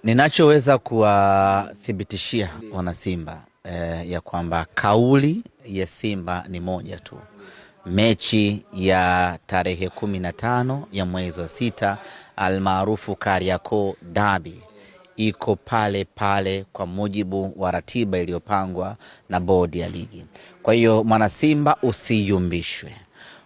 Ninachoweza kuwathibitishia wanasimba ya kwamba kauli ya Simba ni moja tu. Mechi ya tarehe 15 ya mwezi wa 6 almaarufu Kariakoo Derby iko pale pale kwa mujibu wa ratiba iliyopangwa na bodi ya ligi. Kwa hiyo mwanasimba usiyumbishwe,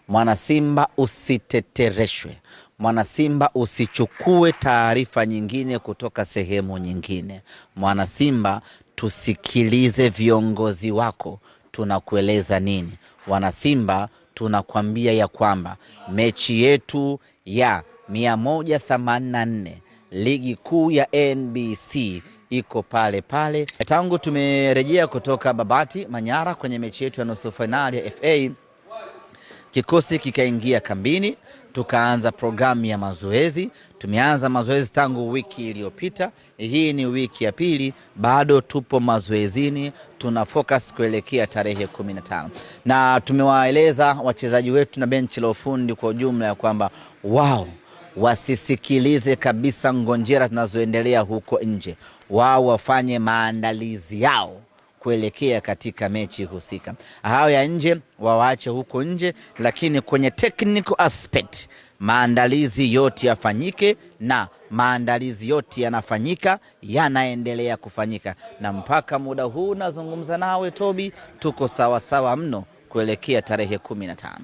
mwanasimba usitetereshwe, mwanasimba usichukue taarifa nyingine kutoka sehemu nyingine. Mwanasimba, tusikilize viongozi wako, tunakueleza nini. Wanasimba, tunakwambia ya kwamba mechi yetu ya 184 ligi kuu ya NBC iko pale pale. Tangu tumerejea kutoka Babati Manyara kwenye mechi yetu ya nusu fainali ya FA, kikosi kikaingia kambini, tukaanza programu ya mazoezi. Tumeanza mazoezi tangu wiki iliyopita, hii ni wiki ya pili, bado tupo mazoezini, tuna focus kuelekea tarehe 15, na tumewaeleza wachezaji wetu na benchi la ufundi kwa ujumla ya kwamba wao wasisikilize kabisa ngonjera zinazoendelea huko nje, wao wafanye maandalizi yao kuelekea katika mechi husika. Hayo ya nje wawaache huko nje, lakini kwenye technical aspect maandalizi yote yafanyike, na maandalizi yote yanafanyika, yanaendelea kufanyika, na mpaka muda huu nazungumza nawe Tobi, tuko sawasawa mno kuelekea tarehe 15.